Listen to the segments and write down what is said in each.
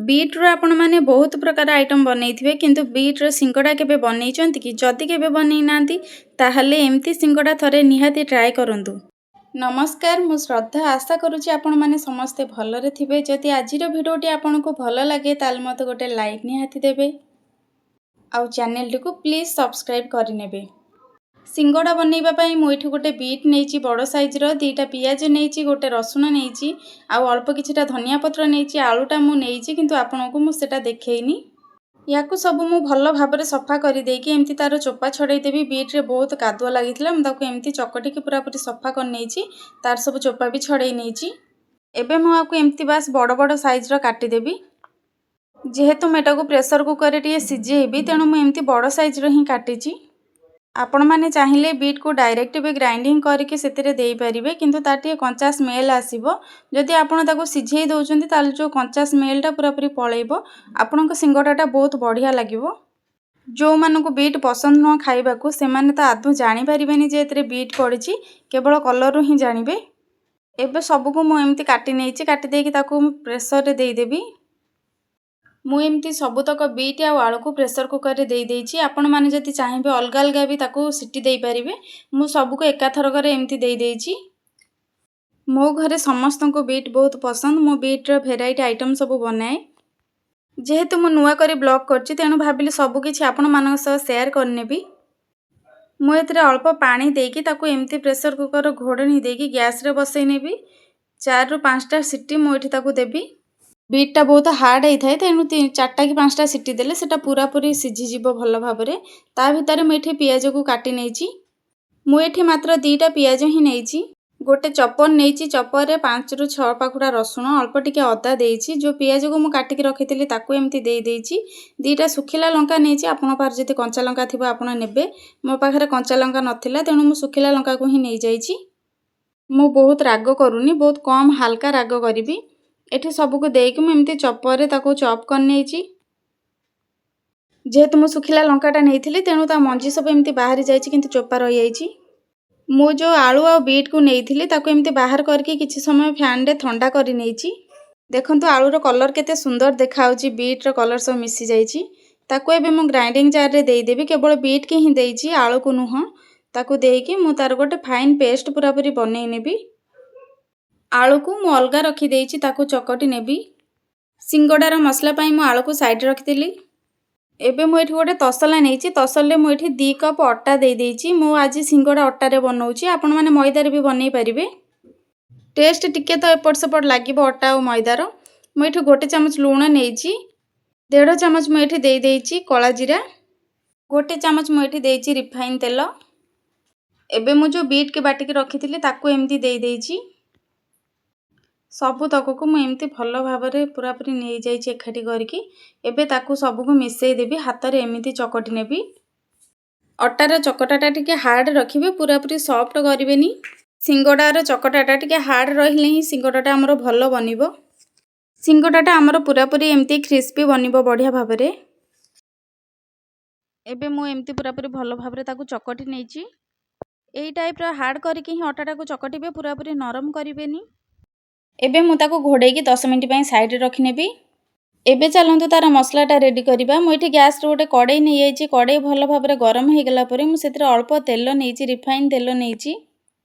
ବିଟ୍ରୁ ଆପଣମାନେ ବହୁତ ପ୍ରକାର ଆଇଟମ୍ ବନେଇଥିବେ, କିନ୍ତୁ ବିଟ୍ର ସିଙ୍ଗଡ଼ା କେବେ ବନେଇଛନ୍ତି କି? ଯଦି କେବେ ବନେଇ ନାହାନ୍ତି, ତାହେଲେ ଏମିତି ସିଙ୍ଗଡ଼ା ଥରେ ନିହାତି ଟ୍ରାଏ କରନ୍ତୁ। ନମସ୍କାର, ମୁଁ ଶ୍ରଦ୍ଧା। ଆଶା କରୁଛି ଆପଣମାନେ ସମସ୍ତେ ଭଲରେ ଥିବେ। ଯଦି ଆଜିର ଭିଡ଼ିଓଟି ଆପଣଙ୍କୁ ଭଲ ଲାଗେ, ତାହେଲେ ମୋତେ ଗୋଟେ ଲାଇକ୍ ନିହାତି ଦେବେ ଆଉ ଚ୍ୟାନେଲଟିକୁ ପ୍ଲିଜ୍ ସବସ୍କ୍ରାଇବ୍ କରିନେବେ। ସିଙ୍ଗଡ଼ା ବନେଇବା ପାଇଁ ମୁଁ ଏଠି ଗୋଟେ ବିଟ୍ ନେଇଛି ବଡ଼ ସାଇଜ୍ର, 2ଟା ପିଆଜ ନେଇଛି, ଗୋଟେ ରସୁଣ ନେଇଛି ଆଉ ଅଳ୍ପ କିଛିଟା ଧନିଆ ପତ୍ର ନେଇଛି। ଆଳୁଟା ମୁଁ ନେଇଛି, କିନ୍ତୁ ଆପଣଙ୍କୁ ମୁଁ ସେଟା ଦେଖେଇନି। ୟାକୁ ସବୁ ମୁଁ ଭଲ ଭାବରେ ସଫା କରିଦେଇକି ଏମିତି ତାର ଚୋପା ଛଡ଼େଇ ଦେବି। ବିଟ୍ରେ ବହୁତ କାଦୁଅ ଲାଗିଥିଲା। ମୁଁ ତାକୁ ଏମିତି ଚକଟିକି ପୁରାପୁରି ସଫା କରିନେଇଛି, ତାର ସବୁ ଚୋପା ବି ଛଡ଼େଇ ନେଇଛି। ଏବେ ମୁଁ ଆକୁ ଏମିତି ବାସ୍ ବଡ଼ ବଡ଼ ସାଇଜ୍ର କାଟିଦେବି। ଯେହେତୁ ମୁଁ ଏଟାକୁ ପ୍ରେସର କୁକରରେ ଟିକେ ସିଝେଇବି, ତେଣୁ ମୁଁ ଏମିତି ବଡ଼ ସାଇଜ୍ର ହିଁ କାଟିଛି। ଆପଣମାନେ ଚାହିଁଲେ ବିଟ୍କୁ ଡାଇରେକ୍ଟ ବି ଗ୍ରାଇଣ୍ଡିଙ୍ଗ କରିକି ସେଥିରେ ଦେଇପାରିବେ, କିନ୍ତୁ ତାର ଟିକେ କଞ୍ଚା ସ୍ମେଲ୍ ଆସିବ। ଯଦି ଆପଣ ତାକୁ ସିଝେଇ ଦେଉଛନ୍ତି, ତାହେଲେ ଯେଉଁ କଞ୍ଚା ସ୍ମେଲ୍ଟା ପୁରାପୁରି ପଳେଇବ, ଆପଣଙ୍କ ସିଙ୍ଗଡ଼ାଟା ବହୁତ ବଢ଼ିଆ ଲାଗିବ। ଯେଉଁମାନଙ୍କୁ ବିଟ୍ ପସନ୍ଦ ନୁହଁ ଖାଇବାକୁ, ସେମାନେ ତ ଆଦୌ ଜାଣିପାରିବେନି ଯେ ଏଥିରେ ବିଟ୍ ପଡ଼ିଛି, କେବଳ କଲର୍ରୁ ହିଁ ଜାଣିବେ। ଏବେ ସବୁକୁ ମୁଁ ଏମିତି କାଟି ନେଇଛି। କାଟି ଦେଇକି ତାକୁ ମୁଁ ପ୍ରେସରରେ ଦେଇଦେବି। ମୁଁ ଏମିତି ସବୁତକ ବିଟ୍ ଆଉ ଆଳୁକୁ ପ୍ରେସର କୁକରରେ ଦେଇଦେଇଛି। ଆପଣମାନେ ଯଦି ଚାହିଁବେ, ଅଲଗା ଅଲଗା ବି ତାକୁ ସିଟି ଦେଇପାରିବେ। ମୁଁ ସବୁକୁ ଏକାଥରକରେ ଏମିତି ଦେଇଦେଇଛି। ମୋ ଘରେ ସମସ୍ତଙ୍କୁ ବିଟ୍ ବହୁତ ପସନ୍ଦ। ମୁଁ ବିଟ୍ର ଭେରାଇଟି ଆଇଟମ୍ ସବୁ ବନାଏ। ଯେହେତୁ ମୁଁ ନୂଆ କରି ବ୍ଲଗ୍ କରୁଛି, ତେଣୁ ଭାବିଲି ସବୁକିଛି ଆପଣମାନଙ୍କ ସହ ସେୟାର କରିନେବି। ମୁଁ ଏଥିରେ ଅଳ୍ପ ପାଣି ଦେଇକି ତାକୁ ଏମିତି ପ୍ରେସର କୁକର ଘୋଡ଼ଣୀ ଦେଇକି ଗ୍ୟାସ୍ରେ ବସେଇ ନେବି। 4ରୁ 5ଟା ସିଟି ମୁଁ ଏଠି ତାକୁ ଦେବି। ବିଟ୍ଟା ବହୁତ ହାର୍ଡ଼ ହେଇଥାଏ, ତେଣୁ 4ଟା କି 5ଟା ସିଟି ଦେଲେ ସେଟା ପୁରାପୁରି ସିଝିଯିବ ଭଲ ଭାବରେ। ତା ଭିତରେ ମୁଁ ଏଠି ପିଆଜକୁ କାଟି ନେଇଛି। ମୁଁ ଏଠି ମାତ୍ର 2ଟା ପିଆଜ ହିଁ ନେଇଛି। ଗୋଟେ ଚପର ନେଇଛି। ଚପରରେ 5ରୁ 6 ପାଖୁଡ଼ା ରସୁଣ, ଅଳ୍ପ ଟିକେ ଅଦା ଦେଇଛି। ଯେଉଁ ପିଆଜକୁ ମୁଁ କାଟିକି ରଖିଥିଲି, ତାକୁ ଏମିତି ଦେଇଦେଇଛି। 2ଟା ଶୁଖିଲା ଲଙ୍କା ନେଇଛି। ଆପଣଙ୍କ ପାଖରେ ଯଦି କଞ୍ଚା ଲଙ୍କା ଥିବ, ଆପଣ ନେବେ। ମୋ ପାଖରେ କଞ୍ଚା ଲଙ୍କା ନଥିଲା, ତେଣୁ ମୁଁ ଶୁଖିଲା ଲଙ୍କାକୁ ହିଁ ନେଇଯାଇଛି। ମୁଁ ବହୁତ ରାଗ କରୁନି, ବହୁତ କମ୍ ହାଲକା ରାଗ କରିବି। ଏଠି ସବୁକୁ ଦେଇକି ମୁଁ ଏମିତି ଚପରରେ ତାକୁ ଚପ୍ କରିନେଇଛି। ଯେହେତୁ ମୁଁ ଶୁଖିଲା ଲଙ୍କାଟା ନେଇଥିଲି, ତେଣୁ ତା ମଞ୍ଜି ସବୁ ଏମିତି ବାହାରି ଯାଇଛି, କିନ୍ତୁ ଚୋପା ରହିଯାଇଛି। ମୁଁ ଯେଉଁ ଆଳୁ ଆଉ ବିଟ୍କୁ ନେଇଥିଲି, ତାକୁ ଏମିତି ବାହାର କରିକି କିଛି ସମୟ ଫ୍ୟାନ୍ରେ ଥଣ୍ଡା କରି ନେଇଛି। ଦେଖନ୍ତୁ, ଆଳୁର କଲର୍ କେତେ ସୁନ୍ଦର ଦେଖାହେଉଛି, ବିଟ୍ର କଲର୍ ସବୁ ମିଶିଯାଇଛି। ତାକୁ ଏବେ ମୁଁ ଗ୍ରାଇଣ୍ଡିଙ୍ଗ ଜାର୍ରେ ଦେଇଦେବି। କେବଳ ବିଟ୍କି ହିଁ ଦେଇଛି, ଆଳୁକୁ ନୁହଁ। ତାକୁ ଦେଇକି ମୁଁ ତାର ଗୋଟେ ଫାଇନ୍ ପେଷ୍ଟ ପୁରାପୁରି ବନେଇ ନେବି। ଆଳୁକୁ ମୁଁ ଅଲଗା ରଖିଦେଇଛି, ତାକୁ ଚକଟି ନେବି। ସିଙ୍ଗଡ଼ାର ମସଲା ପାଇଁ ମୁଁ ଆଳୁକୁ ସାଇଡ଼୍ ରଖିଥିଲି। ଏବେ ମୁଁ ଏଠି ଗୋଟେ ତସଲା ନେଇଛି। ତସଲାରେ ମୁଁ ଏଠି 2 କପ୍ ଅଟା ଦେଇଦେଇଛି। ମୁଁ ଆଜି ସିଙ୍ଗଡ଼ା ଅଟାରେ ବନାଉଛି, ଆପଣମାନେ ମଇଦାରେ ବି ବନେଇ ପାରିବେ। ଟେଷ୍ଟ ଟିକେ ତ ଏପଟ ସେପଟ ଲାଗିବ ଅଟା ଆଉ ମଇଦାର। ମୁଁ ଏଠି ଗୋଟେ ଚାମଚ ଲୁଣ ନେଇଛି। ଦେଢ଼ ଚାମଚ ମୁଁ ଏଠି ଦେଇଦେଇଛି କଳା ଜିରା। ଗୋଟେ ଚାମଚ ମୁଁ ଏଠି ଦେଇଛି ରିଫାଇନ୍ ତେଲ। ଏବେ ମୁଁ ଯେଉଁ ବିଟ୍କି ବାଟିକି ରଖିଥିଲି, ତାକୁ ଏମିତି ଦେଇଦେଇଛି। ସବୁ ତକକୁ ମୁଁ ଏମିତି ଭଲ ଭାବରେ ପୁରାପୁରି ନେଇଯାଇଛି ଏକାଠି କରିକି। ଏବେ ତାକୁ ସବୁକୁ ମିଶାଇ ଦେବି, ହାତରେ ଏମିତି ଚକଟି ନେବି। ଅଟାର ଚକଟାଟା ଟିକେ ହାର୍ଡ଼ ରଖିବେ, ପୁରାପୁରି ସଫ୍ଟ କରିବେନି। ସିଙ୍ଗଡ଼ାର ଚକଟାଟା ଟିକେ ହାର୍ଡ଼ ରହିଲେ ହିଁ ସିଙ୍ଗଡ଼ାଟା ଆମର ଭଲ ବନିବ। ସିଙ୍ଗଡ଼ାଟା ଆମର ପୁରାପୁରି ଏମିତି କ୍ରିସ୍ପି ବନିବ ବଢ଼ିଆ ଭାବରେ। ଏବେ ମୁଁ ଏମିତି ପୁରାପୁରି ଭଲ ଭାବରେ ତାକୁ ଚକଟି ନେଇଛି। ଏଇ ଟାଇପ୍ର ହାର୍ଡ଼ କରିକି ହିଁ ଅଟାଟାକୁ ଚକଟିବେ, ପୁରାପୁରି ନରମ କରିବେନି। ଏବେ ମୁଁ ତାକୁ ଘୋଡ଼େଇକି 10 ମିନିଟ୍ ପାଇଁ ସାଇଡ଼୍ରେ ରଖିନେବି। ଏବେ ଚାଲନ୍ତୁ, ତାର ମସଲାଟା ରେଡ଼ି କରିବା। ମୁଁ ଏଠି ଗ୍ୟାସ୍ରେ ଗୋଟେ କଡ଼େଇ ନେଇଯାଇଛି। କଡ଼େଇ ଭଲ ଭାବରେ ଗରମ ହେଇଗଲା ପରେ ମୁଁ ସେଥିରେ ଅଳ୍ପ ତେଲ ନେଇଛି, ରିଫାଇନ୍ ତେଲ ନେଇଛି।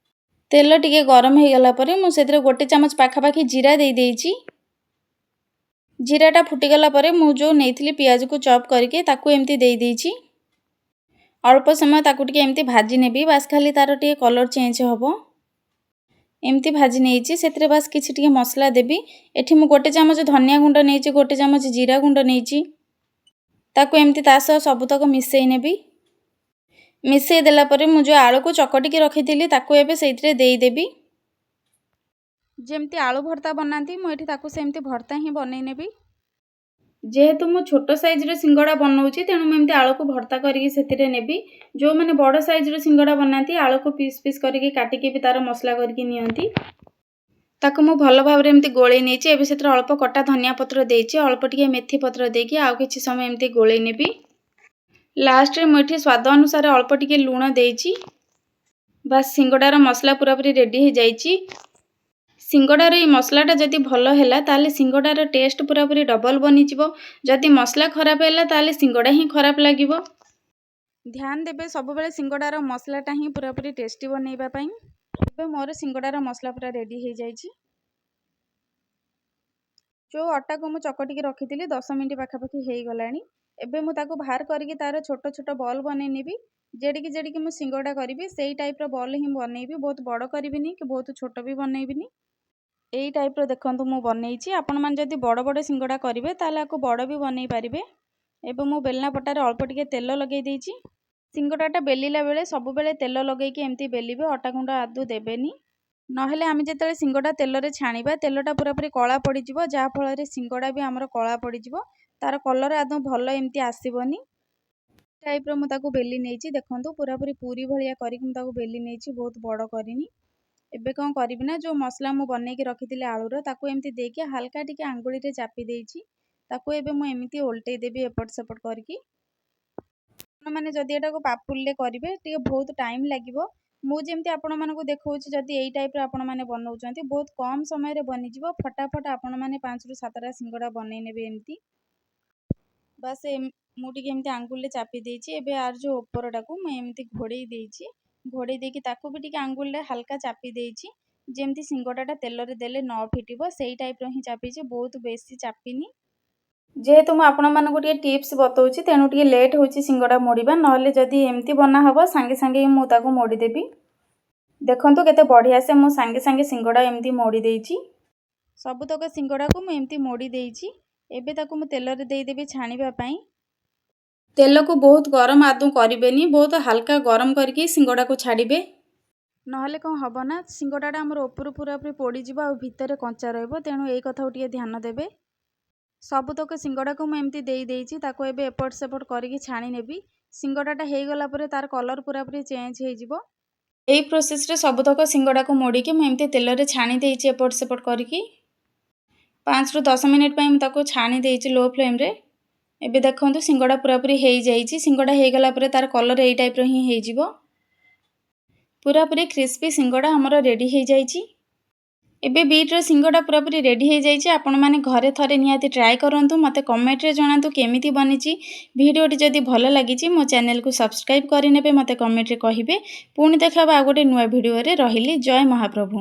ତେଲ ଟିକେ ଗରମ ହେଇଗଲା ପରେ ମୁଁ ସେଥିରେ ଗୋଟେ ଚାମଚ ପାଖାପାଖି ଜିରା ଦେଇଦେଇଛି। ଜିରାଟା ଫୁଟିଗଲା ପରେ ମୁଁ ଯେଉଁ ନେଇଥିଲି ପିଆଜକୁ ଚପ୍ କରିକି, ତାକୁ ଏମିତି ଦେଇଦେଇଛି। ଅଳ୍ପ ସମୟ ତାକୁ ଟିକେ ଏମିତି ଭାଜି ନେବି, ବାସ୍ ଖାଲି ତାର ଟିକେ କଲର୍ ଚେଞ୍ଜ ହେବ। ଏମିତି ଭାଜି ନେଇଛି। ସେଥିରେ ବାସ୍ କିଛି ଟିକେ ମସଲା ଦେବି। ଏଠି ମୁଁ ଗୋଟେ ଚାମଚ ଧନିଆ ଗୁଣ୍ଡ ନେଇଛି, ଗୋଟେ ଚାମଚ ଜିରା ଗୁଣ୍ଡ ନେଇଛି। ତାକୁ ଏମିତି ତା ସହ ସବୁତକ ମିଶାଇ ନେବି। ମିଶାଇ ଦେଲା ପରେ ମୁଁ ଯେଉଁ ଆଳୁକୁ ଚକଟିକି ରଖିଥିଲି, ତାକୁ ଏବେ ସେଇଥିରେ ଦେଇଦେବି। ଯେମିତି ଆଳୁ ଭର୍ତ୍ତା ବନାନ୍ତି, ମୁଁ ଏଠି ତାକୁ ସେମିତି ଭର୍ତ୍ତା ହିଁ ବନେଇ ନେବି। ଯେହେତୁ ମୁଁ ଛୋଟ ସାଇଜ୍ର ସିଙ୍ଗଡ଼ା ବନାଉଛି, ତେଣୁ ମୁଁ ଏମିତି ଆଳୁକୁ ଭର୍ତ୍ତା କରିକି ସେଥିରେ ନେବି। ଯେଉଁମାନେ ବଡ଼ ସାଇଜ୍ର ସିଙ୍ଗଡ଼ା ବନାନ୍ତି, ଆଳୁକୁ ପିସ୍ ପିସ୍ କରିକି କାଟିକି ବି ତା'ର ମସଲା କରିକି ନିଅନ୍ତି। ତାକୁ ମୁଁ ଭଲ ଭାବରେ ଏମିତି ଗୋଳେଇ ନେଇଛି। ଏବେ ସେଥିରେ ଅଳ୍ପ କଟା ଧନିଆ ପତ୍ର ଦେଇଛି। ଅଳ୍ପ ଟିକେ ମେଥି ପତ୍ର ଦେଇକି ଆଉ କିଛି ସମୟ ଏମିତି ଗୋଳେଇ ନେବି। ଲାଷ୍ଟରେ ମୁଁ ଏଠି ସ୍ୱାଦ ଅନୁସାରେ ଅଳ୍ପ ଟିକେ ଲୁଣ ଦେଇଛି। ବାସ୍, ସିଙ୍ଗଡ଼ାର ମସଲା ପୁରାପୁରି ରେଡ଼ି ହେଇଯାଇଛି। ସିଙ୍ଗଡ଼ାର ଏଇ ମସଲାଟା ଯଦି ଭଲ ହେଲା, ତାହେଲେ ସିଙ୍ଗଡ଼ାର ଟେଷ୍ଟ ପୁରାପୁରି ଡବଲ୍ ବନିଯିବ। ଯଦି ମସଲା ଖରାପ ହେଲା, ତାହେଲେ ସିଙ୍ଗଡ଼ା ହିଁ ଖରାପ ଲାଗିବ। ଧ୍ୟାନ ଦେବେ ସବୁବେଳେ ସିଙ୍ଗଡ଼ାର ମସଲାଟା ହିଁ ପୁରାପୁରି ଟେଷ୍ଟି ବନେଇବା ପାଇଁ। ଏବେ ମୋର ସିଙ୍ଗଡ଼ାର ମସଲା ପୁରା ରେଡ଼ି ହେଇଯାଇଛି। ଯେଉଁ ଅଟାକୁ ମୁଁ ଚକଟିକି ରଖିଥିଲି, 10 ମିନିଟ୍ ପାଖାପାଖି ହେଇଗଲାଣି। ଏବେ ମୁଁ ତାକୁ ବାହାର କରିକି ତାର ଛୋଟ ଛୋଟ ବଲ୍ ବନେଇ ନେବି। ଯେଡ଼ିକି ଯେଡ଼ିକି ମୁଁ ସିଙ୍ଗଡ଼ା କରିବି, ସେଇ ଟାଇପ୍ର ବଲ୍ ହିଁ ବନେଇବି। ବହୁତ ବଡ଼ କରିବିନି କି ବହୁତ ଛୋଟ ବି ବନେଇବିନି। ଏଇ ଟାଇପ୍ର ଦେଖନ୍ତୁ ମୁଁ ବନେଇଛି। ଆପଣମାନେ ଯଦି ବଡ଼ ବଡ଼ ସିଙ୍ଗଡ଼ା କରିବେ, ତାହେଲେ ଆକୁ ବଡ଼ ବି ବନେଇ ପାରିବେ। ଏବେ ମୁଁ ବେଲନା ପଟାରେ ଅଳ୍ପ ଟିକେ ତେଲ ଲଗେଇ ଦେଇଛି। ସିଙ୍ଗଡ଼ାଟା ବେଲିଲା ବେଳେ ସବୁବେଳେ ତେଲ ଲଗେଇକି ଏମିତି ବେଲିବେ, ଅଟା ଗୁଣ୍ଡ ଆଦୌ ଦେବେନି। ନହେଲେ ଆମେ ଯେତେବେଳେ ସିଙ୍ଗଡ଼ା ତେଲରେ ଛାଣିବା, ତେଲଟା ପୁରାପୁରି କଳା ପଡ଼ିଯିବ, ଯାହାଫଳରେ ସିଙ୍ଗଡ଼ା ବି ଆମର କଳା ପଡ଼ିଯିବ। ତାର କଲର୍ ଆଦୌ ଭଲ ଏମିତି ଆସିବନି। ଟାଇପ୍ର ମୁଁ ତାକୁ ବେଲି ନେଇଛି। ଦେଖନ୍ତୁ, ପୁରାପୁରି ପୁରୀ ଭଳିଆ କରିକି ମୁଁ ତାକୁ ବେଲି ନେଇଛି, ବହୁତ ବଡ଼ କରିନି। ଏବେ କ'ଣ କରିବି ନା, ଯେଉଁ ମସଲା ମୁଁ ବନେଇକି ରଖିଥିଲି ଆଳୁର, ତାକୁ ଏମିତି ଦେଇକି ହାଲକା ଟିକେ ଆଙ୍ଗୁଳିରେ ଚାପି ଦେଇଛି। ତାକୁ ଏବେ ମୁଁ ଏମିତି ଓଲଟେଇ ଦେବି ଏପଟ ସେପଟ କରିକି। ଆପଣମାନେ ଯଦି ଏଟାକୁ ପାପୁଲିରେ କରିବେ, ଟିକେ ବହୁତ ଟାଇମ୍ ଲାଗିବ। ମୁଁ ଯେମିତି ଆପଣମାନଙ୍କୁ ଦେଖାଉଛି, ଯଦି ଏଇ ଟାଇପ୍ର ଆପଣମାନେ ବନାଉଛନ୍ତି, ବହୁତ କମ୍ ସମୟରେ ବନିଯିବ। ଫଟାଫଟ ଆପଣମାନେ 5ରୁ 7ଟା ସିଙ୍ଗଡ଼ା ବନେଇ ନେବେ ଏମିତି। ବାସ୍, ମୁଁ ଟିକେ ଏମିତି ଆଙ୍ଗୁଳିରେ ଚାପି ଦେଇଛି। ଏବେ ଆର ଯେଉଁ ଉପରଟାକୁ ମୁଁ ଏମିତି ଘୋଡ଼େଇ ଦେଇଛି। ଘୋଡ଼େଇ ଦେଇକି ତାକୁ ବି ଟିକେ ଆଙ୍ଗୁଳିରେ ହାଲକା ଚାପି ଦେଇଛି, ଯେମିତି ସିଙ୍ଗଡ଼ାଟା ତେଲରେ ଦେଲେ ନ ଫିଟିବ, ସେଇ ଟାଇପ୍ର ହିଁ ଚାପିଛି, ବହୁତ ବେଶୀ ଚାପିନି। ଯେହେତୁ ମୁଁ ଆପଣମାନଙ୍କୁ ଟିକେ ଟିପ୍ସ ବତାଉଛି, ତେଣୁ ଟିକେ ଲେଟ୍ ହେଉଛି ସିଙ୍ଗଡ଼ା ମୋଡ଼ିବା। ନହେଲେ ଯଦି ଏମିତି ବନା ହେବ, ସାଙ୍ଗେ ସାଙ୍ଗେ ମୁଁ ତାକୁ ମୋଡ଼ିଦେବି। ଦେଖନ୍ତୁ କେତେ ବଢ଼ିଆ ସେ ମୁଁ ସାଙ୍ଗେ ସାଙ୍ଗେ ସିଙ୍ଗଡ଼ା ଏମିତି ମୋଡ଼ି ଦେଇଛି। ସବୁତକ ସିଙ୍ଗଡ଼ାକୁ ମୁଁ ଏମିତି ମୋଡ଼ି ଦେଇଛି। ଏବେ ତାକୁ ମୁଁ ତେଲରେ ଦେଇଦେବି ଛାଣିବା ପାଇଁ। ତେଲକୁ ବହୁତ ଗରମ ଆଦୌ କରିବେନି, ବହୁତ ହାଲକା ଗରମ କରିକି ସିଙ୍ଗଡ଼ାକୁ ଛାଡ଼ିବେ। ନହେଲେ କ'ଣ ହେବ ନା, ସିଙ୍ଗଡ଼ାଟା ଆମର ଉପରୁ ପୁରାପୁରି ପୋଡ଼ିଯିବ ଆଉ ଭିତରେ କଞ୍ଚା ରହିବ। ତେଣୁ ଏଇ କଥାକୁ ଟିକେ ଧ୍ୟାନ ଦେବେ। ସବୁତକ ସିଙ୍ଗଡ଼ାକୁ ମୁଁ ଏମିତି ଦେଇ ଦେଇଛି। ତାକୁ ଏବେ ଏପଟ ସେପଟ କରିକି ଛାଣି ନେବି। ସିଙ୍ଗଡ଼ାଟା ହେଇଗଲା ପରେ ତାର କଲର୍ ପୁରାପୁରି ଚେଞ୍ଜ ହେଇଯିବ। ଏଇ ପ୍ରୋସେସ୍ରେ ସବୁତକ ସିଙ୍ଗଡ଼ାକୁ ମୋଡ଼ିକି ମୁଁ ଏମିତି ତେଲରେ ଛାଣି ଦେଇଛି ଏପଟ ସେପଟ କରିକି। 5ରୁ 10 ମିନିଟ୍ ପାଇଁ ମୁଁ ତାକୁ ଛାଣି ଦେଇଛି ଲୋ ଫ୍ଲେମ୍ରେ। ଏବେ ଦେଖନ୍ତୁ, ସିଙ୍ଗଡ଼ା ପୁରାପୁରି ହେଇଯାଇଛି। ସିଙ୍ଗଡ଼ା ହେଇଗଲା ପରେ ତାର କଲର୍ ଏଇ ଟାଇପ୍ର ହିଁ ହେଇଯିବ। ପୁରାପୁରି କ୍ରିସ୍ପି ସିଙ୍ଗଡ଼ା ଆମର ରେଡ଼ି ହେଇଯାଇଛି। ଏବେ ବିଟ୍ର ସିଙ୍ଗଡ଼ା ପୁରାପୁରି ରେଡ଼ି ହେଇଯାଇଛି। ଆପଣମାନେ ଘରେ ଥରେ ନିହାତି ଟ୍ରାଏ କରନ୍ତୁ। ମୋତେ କମେଣ୍ଟରେ ଜଣାନ୍ତୁ କେମିତି ବନିଛି। ଭିଡ଼ିଓଟି ଯଦି ଭଲ ଲାଗିଛି, ମୋ ଚ୍ୟାନେଲକୁ ସବସ୍କ୍ରାଇବ୍ କରିନେବେ। ମୋତେ କମେଣ୍ଟରେ କହିବେ। ପୁଣି ଦେଖା ହେବ ଆଉ ଗୋଟେ ନୂଆ ଭିଡ଼ିଓରେ। ରହିଲି, ଜୟ ମହାପ୍ରଭୁ।